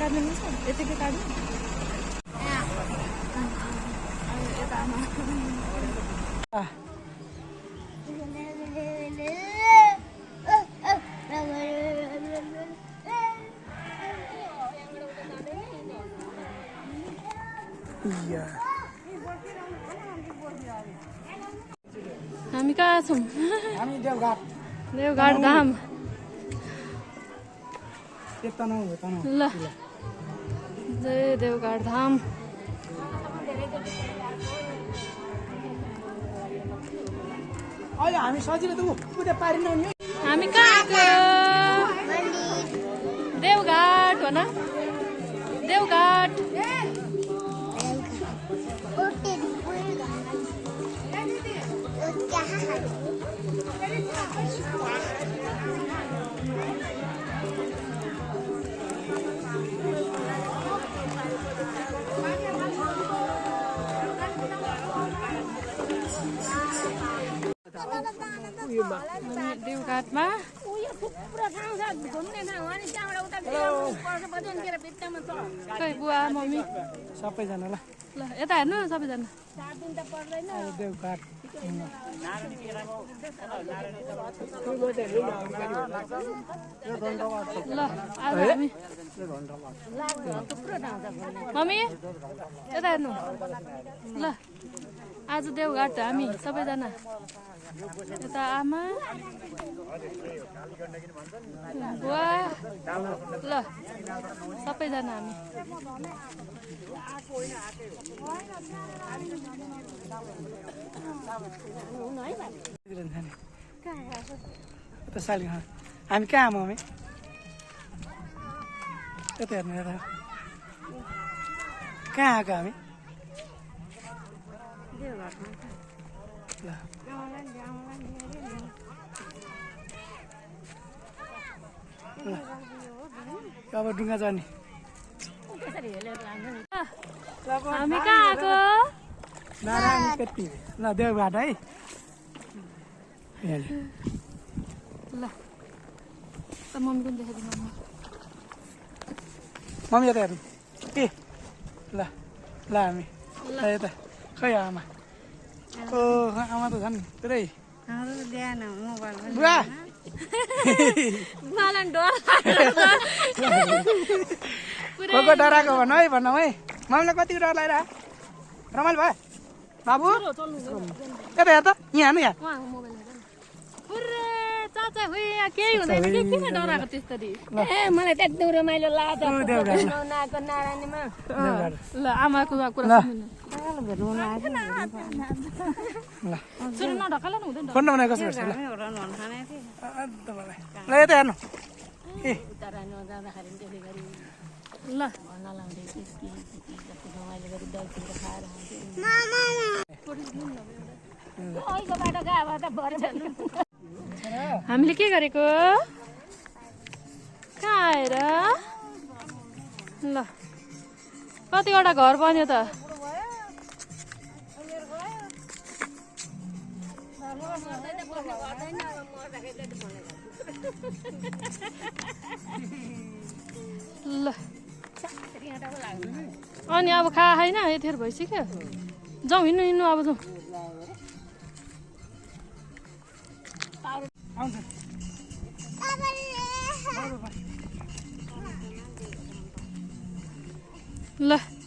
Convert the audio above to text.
काट्नु मिल्छ यतिकै काट्नु हामी कहाँ छौँ हामी देवघाट देवघाट धाम ल जय देवघाट धाम अहिले हामी सजिलो त पुरा पारिनौ नि हामी कहाँ आएको देवघाट हो न देवघाट देवघाटमा खै बुवा मम्मी सबैजना ल ल यता हेर्नु सबैजना देवघाट ल आज हामी मम्मी यता हेर्नु ल आज देवघाट हामी सबैजना यता आमा बुवा ल सबैजना हामी हामी कहाँ आमा हामी यता हेर्नु यता कहाँ आएको हामी अब डुङ्गा जाने हामी कहाँ आएको नारायण कति ल देवघाट है ल त मम्मी पनि देखाइदिनु मम्मी यता हेर्नु ए ल ल हामी ल यता खै आमा ओ आमा त झन् पुरै बुवा को डराएको भन्नु है भन्नु है मम्मीलाई कतिको डर लागिरह रमाइलो भयो बाबु यता हेर त यहाँ हेर्नु यहाँ चाचा केही हुँदैन कि किन डराएको त्यसरी ए मलाई त्यति रमाइलो लाग्छ नारायणीमा ल आमाको कुरा सुन्नु नढकाल न हुँदैन फोन नम्बर कसो गर्छ ल यता हेर्नु ए ल हामीले के गरेको कहाँ आएर ल कतिवटा घर बन्यो त ल अनि अब खा होइन यतिखेर भइसक्यो जाउँ हिँड्नु हिँड्नु अब जाउँ ल